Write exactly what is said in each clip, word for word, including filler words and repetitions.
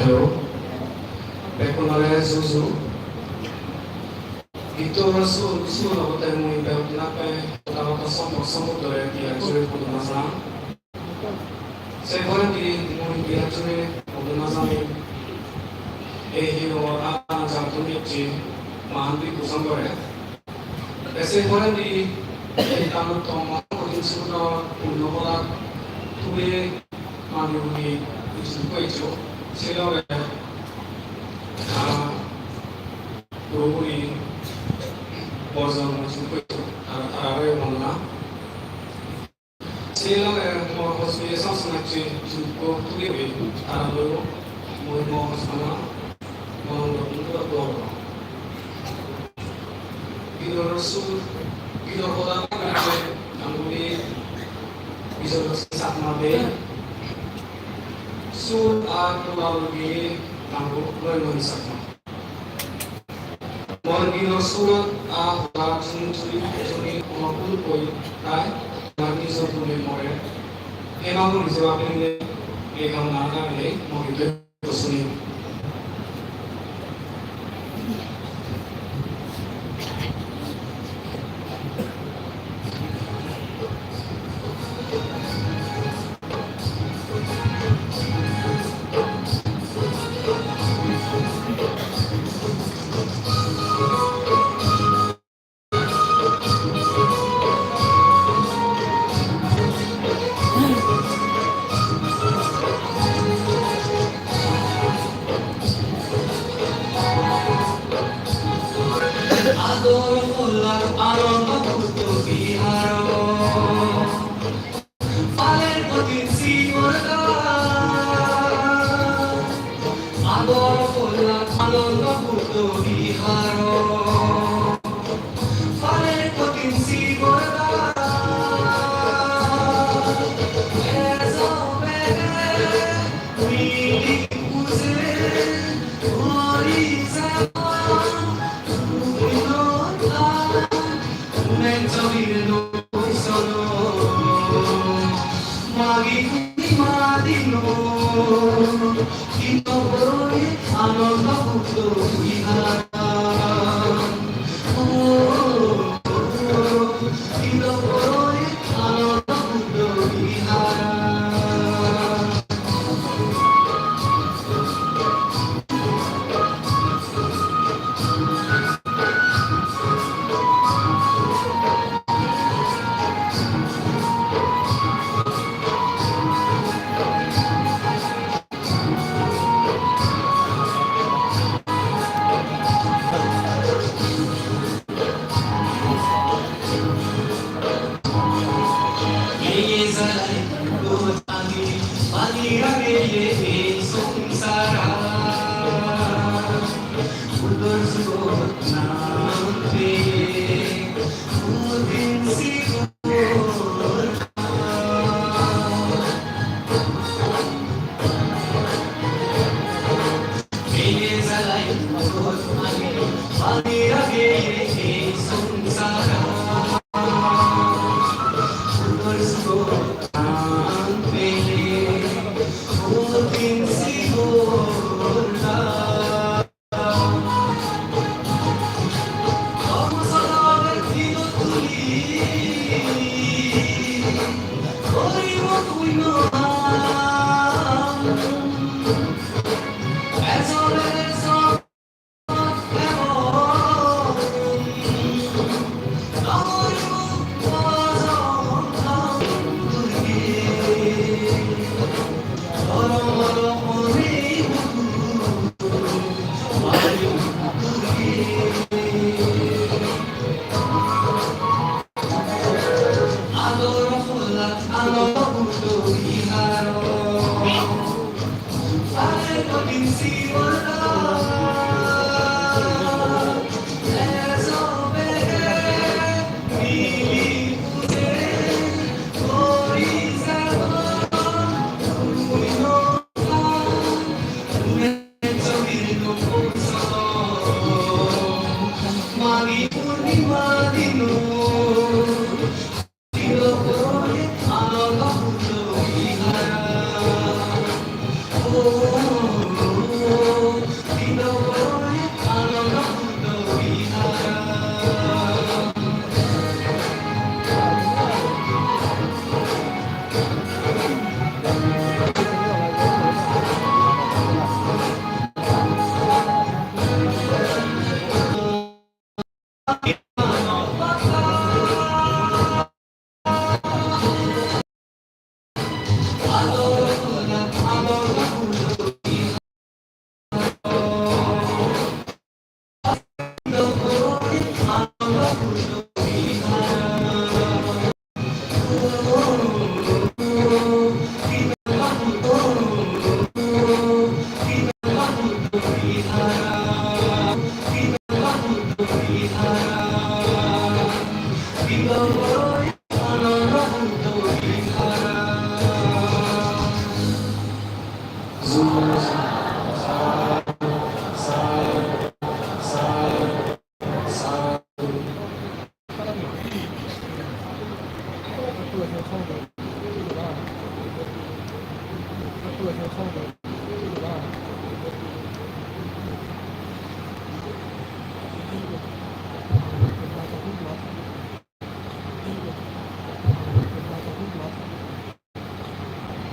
Hello. Bekkunore juju. Gitto sur, sur obotte mui bebak nape, hoda hoda sombok sombok dore diya jure podo na jang. Se porendi mui diya jure podo na jang. Ei hino ana jang tumi ecche mahan bhikkhu songhore. Te se porendi ei tanotto mahan kothin suddo punno hoda tumi mani muni ichchu koicho. Se loge, ah, Purapuri borjon mujung koitu, tara, tarare monna. Sei loge mo hospi samsonacche jukko tuli oi, tarare mui mo hosana, mo hosana. Gidor sur, gidor hoda hocche, anguli, gidor sakma de, sur ar hoda loge, anguli, loi loi sakma. Mor gino surot a hoda juni juni juni onokul koi tai, mor nijo gune more hema guri jeba pele, e gam na gale mor gino suni. Ador Phola Ananda Buddho Viharo. Phaler kothin sibor gai, ador polla Ananda Buddho Viharo. Phaler kothin sibor gai, ejo bege mili buje, hori jeba, tumi no thai.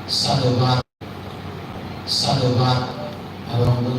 Sadhubad, sadhubad, ebong